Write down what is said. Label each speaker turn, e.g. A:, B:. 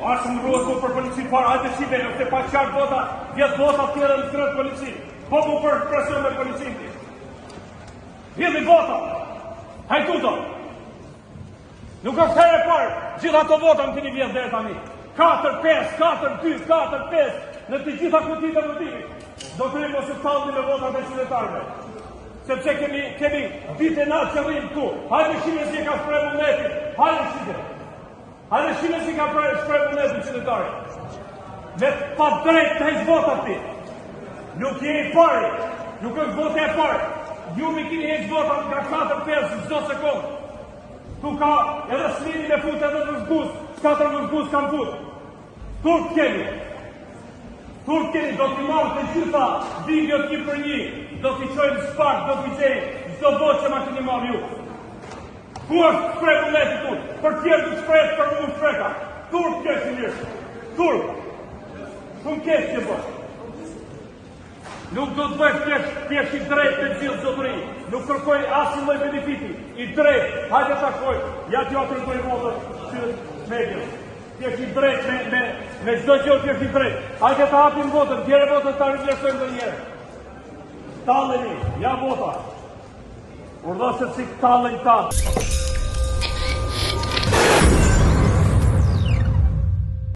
A: A s'më rruhet mu për policinë fare, hajde shife, është e paqartë vota, 10 vota tjera në tërët policinë. Po mu për presion me policinë ti. Vjedhi vota, hajduto. Nuk është herë e parë, gjithë ato vota më keni vjedhë deri tani. 4, 5, 4, 2, 4, 5, në të gjitha kutitë e votimit. Zotëri mos u tallni me votat e qytetarëve. Sepse kemi, kemi ditë e natë që rrimë këtu. Hajde shife si e ka shpreh vullnetin. Hajde shife. Hajde shife si ka shpreh vullnetin qytetari. Me padrejtë të heq votat ti. Nuk je i pari. Nuk është vota e parë. Ju m'i kini heq votat nga 4, 5, çdo sekundë. Tu ka edhe s'lini me fut edhe vëzhgues, 4 vëzhgues kam fut. Turp keni. Turp keni, do t'i marr të gjitha videot një për një, do t'i çoj në SPAK, do t'i gjej çdo votë që ma keni marrë ju. Ku është shpreh vullneti tu? Për tjerë të shprehet për mu shprehka. Turp kesh i mirë. Turp. Shumë keq që bën. Nuk do të bëj thjesht, thjesht i drejtë të gjithë zotëri. Nuk kërkoj asnjë lloj benefiti. I drejtë, hajde ta shohim. Ja t'jua tregoj votën që medias. Thjesht i drejtë me me me çdo gjë thjesht i drejtë. Hajde ta hapim votën, djere votën ta rivlerësojmë ndonjëherë. Talleni, ja vota. Urdhëro se si tallen ta.